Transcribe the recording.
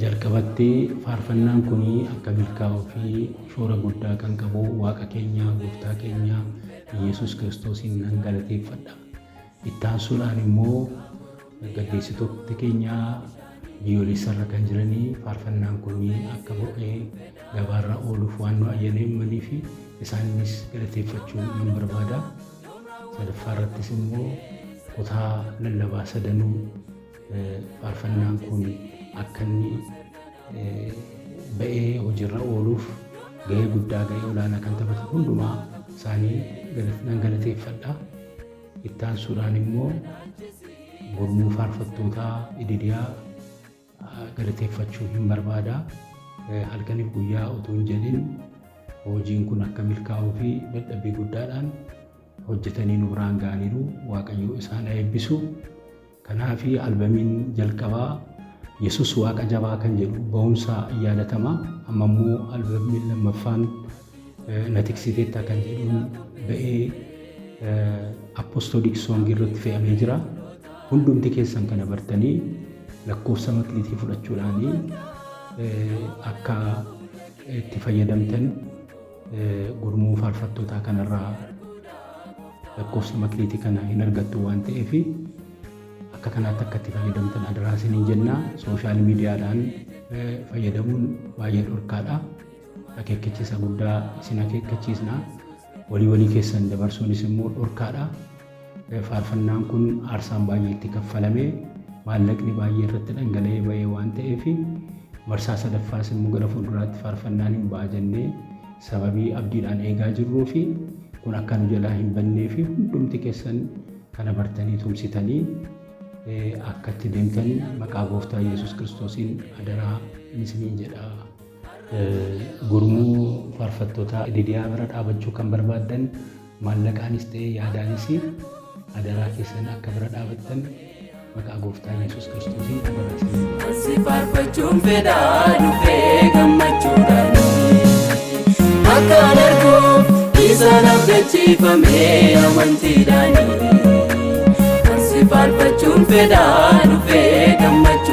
Jalqabatti faarfannaan kun akka milkaa'uu fi shoora guddaa kan qabu Waaqa keenya, Gooftaa keenya Yesuus Kiristoosiin nan galateeffadha. Itti aansuudhaan immoo gaggeessitoota keenya biyyoolessarra kan jiranii faarfannaan kun akka bu'ee gabaarra ooluuf waan nu ayyaneemmanii fi isaanis galateeffachuu nan barbaada. Sadaffaa irrattis immoo kutaa lallabaa sadanuu faarfannaan kun akka inni ba'ee hojiirra ooluuf gahee guddaa, gahee olaanaa kan taphatan hundumaa isaanii nan galateeffadha. Itti aansuudhaan immoo gurmuu faarfattootaa Ididiyaa galateeffachuu hin barbaada. Halkaniif guyyaa utuu hin jedhin hojiin kun akka milkaa'uu fi dadhabbii guddaadhaan hojjetanii nu biraan ga'aniiru. Waaqayyo isaan haa eebbisu. Kanaaf albamiin jalqabaa Yesus Waaqa jabaa kan jedhu ba'umsa yaadatama. Amma immoo albamiin lammaffaan Na tiksiteetta kan jedhuun ba'ee Apostolic Song irratti fe'amee jira. Hundumti keessan kana bartanii lakkoofsa makliitii fudhachuudhaanii akka itti fayyadamtan, gurmuu faarfattootaa kanarraa lakkoofsa makliitii kana hin argattu waan ta'eef, akka kanaatti akka itti fayyadamtan adaraa isiniin jenna. Social mediadhaan fayyadamuun baay'ee dhorkaadha. Akeekkachiisa guddaa isin akeekkachiisna. Walii walii keessan dabarsuunis immoo dhorkaadha. Faarfannaan kun aarsaan baay'ee itti kaffalamee, maallaqni baay'ee irratti dhangala'ee ba'ee waan ta'eef, marsaa sadaffaas immoo gara fuulduraatti faarfannaan hin ba'a jennee sababii abdiidhaan eegaa jirruu fi kun akka nu jalaa hin bannee fi hundumti keessan kana bartanii tumsitanii akka itti deemtan maqaa Gooftaa Yesuus Kiristoosiin adaraa isiniin jedha. Gurmuu faarfattoota Ididiyaa bira dhaabachuu kan barbaaddan maallaqaanis ta'e yaadaanis adaraa keessan akka bira dhaabattan maqaa Gooftaa Yesuus Kiristoosiin adaraa isiniin jedha. Si faarfachuun fedhaa dhufee gammachuudhaan akkaan arguuf isaan abdachiifamee amantiidhaan. Si faarfachuun fedhaa dhufee gammachuudhaan.